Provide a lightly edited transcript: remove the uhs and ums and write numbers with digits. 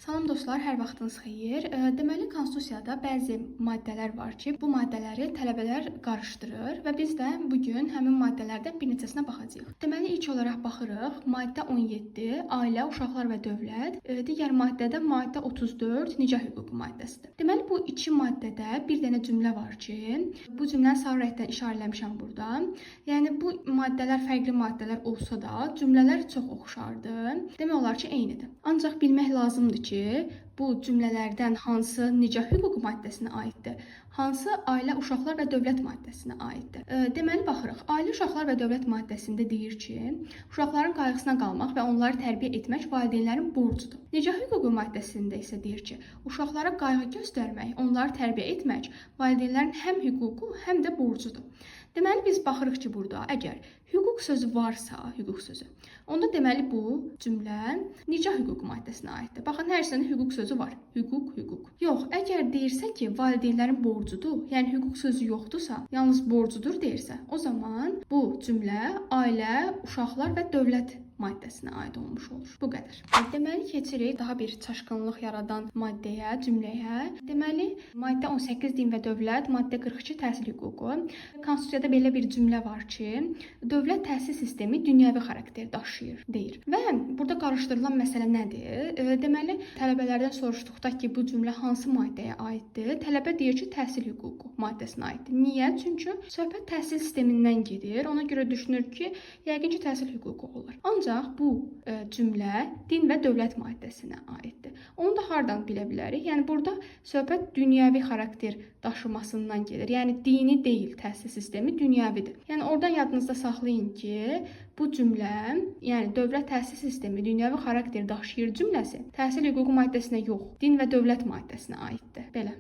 Salam dostlar, hər vaxtınız xeyir. Deməli, Konstitusiyada bəzi maddələr var ki, bu maddələri tələbələr qarışdırır və biz də bu gün həmin maddələrdən bir neçəsinə baxacağıq. Deməli, ilk olaraq baxırıq maddə 17, ailə, uşaqlar və dövlət. Digər maddədə maddə 34, nikah hüququ maddəsidir. Deməli, bu iki maddədə bir dənə cümlə var ki, bu cümləni sarı rəngdən işarələmişəm burada. Yəni bu maddələr fərqli maddələr olsa da, cümlələr çox oxşardır. Demək olar ki, eynidir. Ancaq bilmək lazımdır ki, bu cümlələrdən hansı nikah hüququ maddəsinə aiddir, hansı ailə, uşaqlar və dövlət maddəsinə aiddir. Deməli baxırıq. Ailə, uşaqlar və dövlət maddəsində deyir ki, uşaqların qayğısına qalmaq və onları tərbiyə etmək valideynlərin borcudur. Nikah hüququ maddəsində isə deyir ki, uşaqlara qayğı göstərmək, onları tərbiyə etmək valideynlərin həm hüququ, həm də borcudur. Deməli biz baxırıq ki, burada əgər hüquq sözü varsa, hüquq sözü, onda deməli bu cümlə nikah hüququ maddəsinə aiddir. Baxın, hər ikisində hüquq sözü var. Hüquq, hüquq. Yox, əgər deyirsə ki, valideynlərin borcudur, yəni hüquq sözü yoxdursa, yalnız borcudur deyirsə, o zaman bu cümlə ailə, uşaqlar və dövlət maddəsinə aid olmuş olur. Bu qədər. Deməli keçirik daha bir çaşqınlıq yaradan maddəyə, cümləyə. Deməli, maddə 18 din və dövlət, maddə 42 təhsil hüququ. Konstitusiyada belə bir cümlə var ki, dövlət təhsil sistemi dünyəvi xarakter daşıyır deyir. Və burada qarışdırılan məsələ nədir? Deməli, tələbələrdən soruşduqda ki, bu cümlə hansı maddəyə aiddir? Tələbə deyir ki, təhsil hüququ maddəsinə aiddir. Niyə? Çünki söhbət təhsil sistemindən gedir. Ona görə düşünür ki, yəqin ki, təhsil hüququ olar. Ancaq bu cümlə din və dövlət maddəsinə aiddir. Onu da hardan bilə bilərik? Yəni burada söhbət dünyəvi xarakter daşımasından gedir. Yəni dini deyil, təhsil sistemi dünyəvidir. Yəni oradan yadınızda saxlayın ki, bu cümlə, yəni dövlət təhsil sistemi dünyəvi xarakter daşıyır cümləsi təhsil hüququ maddəsinə yox, din və dövlət maddəsinə aiddir. Belə.